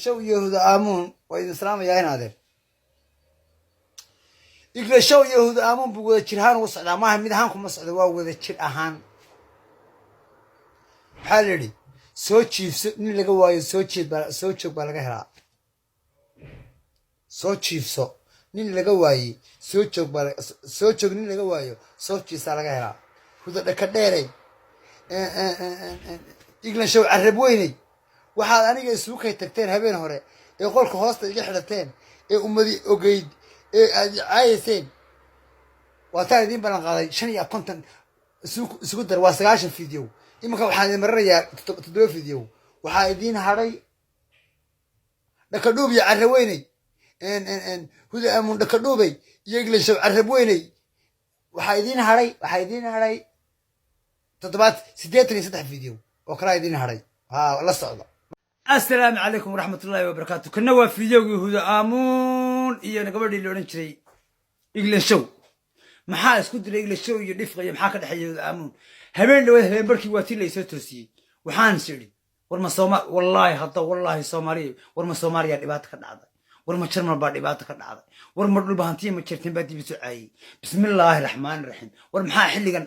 Show iyo Huda Aamuun waa idin salaamayaa. In adeer Igla Show iyo Huda Aamuun buu wada jir ahaan ugu socdaa. Maaha mid ahaan kuma socdo, waa wada jir ahaan. Maxaa la yidhi? Soo jiifso nin laga waayo, soo jeed baa, soo joog baa laga helaa. Soo jiifso nin laga waayey, soo joog baa, soo joog nin laga waayo, soo jiifsaa laga helaa. Huda dhaka dheerey, Iglan Show carab weyney, waxaad aniga isugu kay tagteen habeen hore ee qolka hoosta iga xidhateen ee ummadi ogeyd ee aad caayayseen, waataan idiin ballan qaaday 55 isugu dar, waa 90 video. Iminka waxaan idin marinayaa 7 video. Waxaa idiin hadhay dhakadhuub iyo carab weyney, Huda Aamuun dhakadhuubey iyo Iglan Show carab weyney. Waxaa idiin hadhay 83 video oo kalaa idiin hadhay. Ha la socda. Assalaamu calaykum waraxmatullaahi wabarakaatu. Kana waa videogii Huda Aamuun iyo gabadhii la odhan jiray Iglan Show. Maxaa isku diray Iglan Show iyo dhifqa iyo maxaa ka dhexeeya Huda Aamuun? Habeen dhawaad, habeen barkii, waa tii laysoo toosiyey. Waxaan is idhi, war ma sooma, wallaahi hadda, wallaahi Soomaaliya, war ma Soomaaliya dhibaato ka dhacday? War ma Jarmal baa dhibaato ka dhacday? War ma dhulbahantiya ma jirteen baa dib isu caayey? Bismillaahi raxmaani raxiim. War maxaa xilligan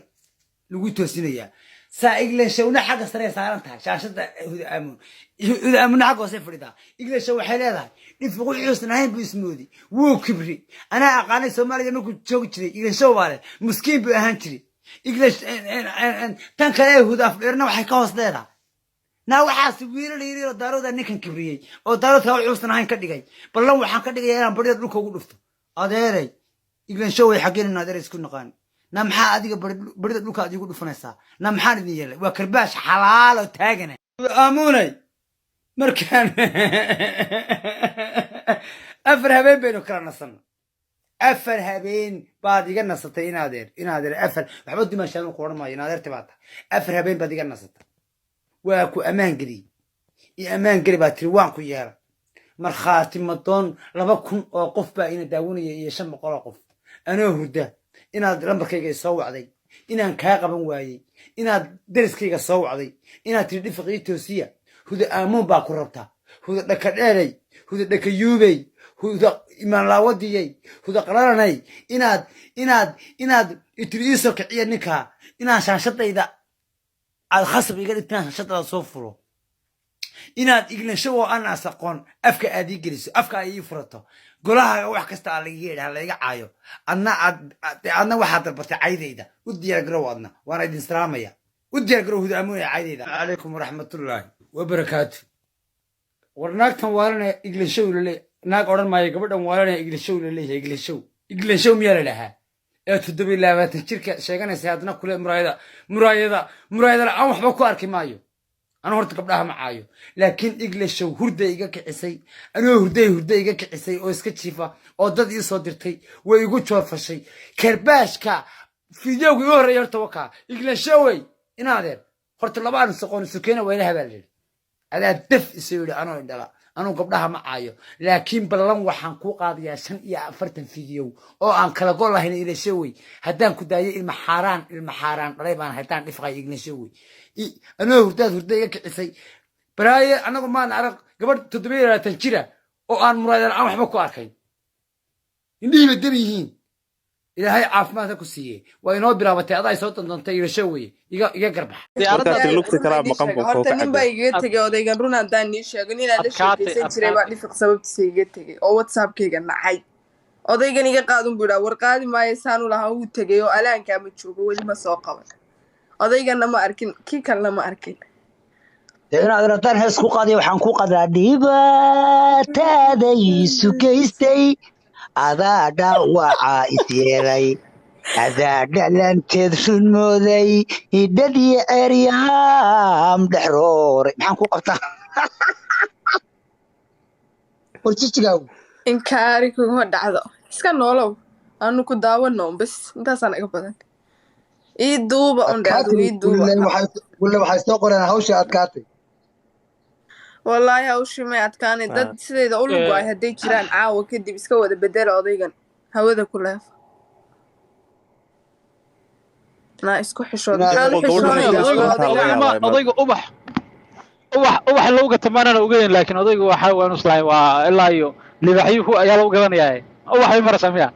lagu toosinayaa? Saa Iglan Showna xagga sare saaran tahay shaashada, Huda Aamuun, Huda Aamuunna xagga hoose fadhidaa. Iglan Show waxay leedahay dhifiq wuxuusan ahayn buu ismoodi, wuu kibri. Anaa aqaanay Soomaaliya markuu joogi jiray. Iglan Show baa leh muskiin buu ahaan jiray. Iglan tan kale ee Huda Afdheerna waxay ka hoos leedahay, naa waxaas wiilal yaryar oo Daarooda ninkan kibriyey oo Daaroodka wuxuusan ahayn ka dhigay. Ballan waxaan ka dhigaya inaan barida dhulka ugu dhufto. Adeeray Iglan Show way xaggeen adeer isku naqaan. Na maxaa adiga barida dhulka aad iigu dhufanaysaa? Na maxaan idin yeelay? Waa karbaash xalaal oo taagana. Aamuunay, markaan 4 habeen baynu kala nasanno, 4 habeen baad iga nasatay. Inaadeer, inaadeer, afar waxba dumaashaan ku odhan maayo. Inaadeerta baa tahay. 4 habeen baad iga nasatay. Waa ku ammaan geliyey, iyo ammaan geli baa tiri, waan ku yeelay. Markhaati madoon 2000 oo qof baa ina daawanaya iyo 500 oo qof. Anoo hurda inaad lambarkayga soo wacday, inaan kaa qaban waayey, inaad deriskayga soo wacday, inaad tiri dhifiq ii toosiya, Huda Aamuun baa ku rabta. Huda dhaka dheeray, Huda dhaka yuubey, Huda imaanlaawadiyey, Huda qalalanay, inaad itiri iisoo kiciya ninkaa, inaan shaanshadayda aad khasab iga dhigto, inaan shaanshadada soo furo, inaad Iglanshow oo aan as aqoon afka aad ii geliso, afka ay ii furato, golaha wax kasta aa lagaga yidhaha, layga caayo. Adna aad adna waxaad dalbatay caydayda. U diyaar garow adna, waana idin salaamaya. U diyaar garow Huda Aamuunaya caydayda. Calaykum waraxmatullaahi wabarakaatu. War naagtan waalanaya Iglanshow lale, naag odhan maayo, gabadhan waalanaya Iglanshow laleeyahay. Iglanshow, Iglanshow miyaa la dhahaa ee 27 jirka sheeganaysa? Haddana kule muraayada, muraayada, muraayada aan waxba ku arki maayo. Anu horta gabdhaha ma caayo, laakiin Iglashow hurday iga kicisay. Anoo hurday, hurday iga kicisay oo iska jiifa oo dad ii soo dirtay, way igu joorfashay. Karbaashka fideoga igu horreeya horta wakaa. Iglanshowey, inaadeer, horta laba aan soqon sukeena waa ila habaa layidhi. Adaa daf isu yidhi anoo indhala. Anuu gabdhaha ma caayo, laakiin ballan waxaan kuu qaadayaa 45 fideow oo aan kala go lahayn. Iglanshowey, haddaan ku daayo, ilma xaaraan, ilma xaaraan dhalay baan haddaan dhifqay. Iglanshowey, anoo hurdaad hurda iga kicisay. Baraaye anagu maan arag gabadh 27 jira oo aan muraayada aan waxba ku arkayn, indhihiiba dam yihiin. Ilaahay caafimaadka ku siiyey. Waa inoo bilaabatay. Adaa soo dandoontay, Ilasho weye, iga garbax. Markaasi lugta kalaa maqan buu koo Horta ka nin baa cabay. igaga tegay odaygan. Run haddaan nii sheego, ninaan la Adkaatay, sheekaysan jiray baa adkaatay. dhifiq sababtiisa igaga tegay oo WhatsAppkayga nacay. Odaygan iga qaadun buu idhaa, war qaadi maayo saanu lahaa. Wuu tegay oo alaankaa ma joogo, weli ma soo qaban. Odayganna ma arkin, kii kalena ma arkin. Dee inaad rataan hees ku qaadiyo, waxaan ku qadaa dhibaataaday isu geystay, adaa dhaawaca is yeelay, adaa dhalanteed run mooday, hidhadii ceeryaam dhexrooray. Maxaan ku qabtaa? War jijigaagu. Inkaari kuguma dhacdo, iska noolow, aanu ku daawano bas, intaasaa naga badan. Ii duuba un dhe adigu. Adkaatay. Ii duuba. Gulle waxay soo qoreen hawshii adkaatay. Wallaahi hawshii may adkaanay. Dad sidayda u lugo-ay hadday jiraan, caawa kadib iska wada bedela odaygan hawada ku leef. Naa isku xishood, Inaad maxaad u Gabadhan xishoonaysaa inay odayga? isku tahay laga odayga yaabaa. Odayga ubax. Ubax lagu gato maanaan ogeyn, laakiin odaygu waxa waan islahay waa ilaa iyo libaaxyuhu ayaa lagu gadanayaa. Ubax bay maraysaa miya?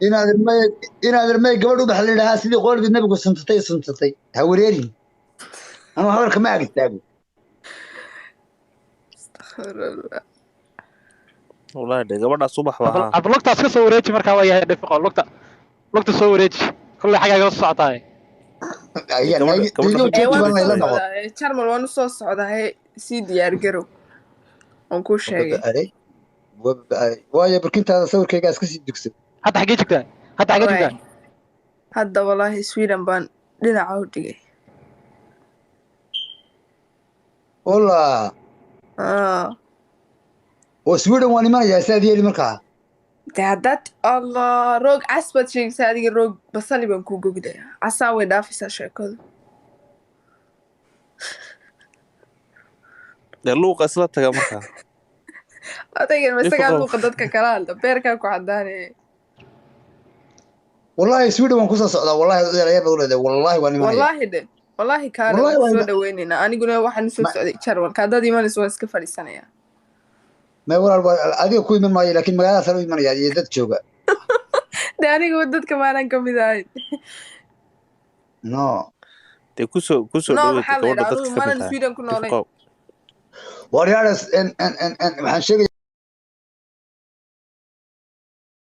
Inaad irmay gabadh ubax la yidhaahaa sidii qoolidii nabigu suntatay suntatay. Ha wareerin, anuu hadalka ma ag istaago. Astaghfirullah. Wallahi de gabadhaas ubax baa haa. Hadda lugtaas ka soo wareeji markaa, waa yahay dhifiqo, lugta soo wareeji, kolley xaggaaga la socotaay. Gabadha Ee, waan Baan usoo la noqon. socdaa, Jarmal waan usoo socdaa, sii diyaar garow, waan kuu sheegay. Waayo, barkintaada sawirkaygaa iska sii dugsan. Hadda xaggee joogtaa? Hadda xaggee Waay. joogtaa? Hadda walaahi Sweden baan dhinaca u dhigay. Walla. Ah. Oo Sweden waan imanayaa, sidaad yeeli markaa. Dee haddaad Allah roog cas baad sheegaysaa, adiga roog basali baan kuu goglayaa, casaa way dhaafaysaa sheekadu. Dee luuqa isla taga markaa. Odaygan ma isagaa Dhifiqow. Luuqa dadka kala hadla, beerkaa ku cadaanaya. Wallahi Sweden waan kusoo socdaa, wallahi odayaal baad u leedahay, wallahi waan imanaya. Wallaahi dhe, wallaahi kaale. Wallahi waan waan soo dhaweynaynaa, aniguna waxaan usoo socday Jarmalka, haddaad imanayso waan iska fadhiisanayaa. May walaal, adiga ku iman maayo, laakiin magaaladaasaan u imanaya iyo dad jooga. De aniga dadka maanan ka mid ahayn. No. Dee kusoo No, dhaweyd maxaa la gabadha yidhaha, dadka anugu ka mid maanan tahay. Sweden ku noolayn. Dhifiqow. Waryaales, waxaan sheegaya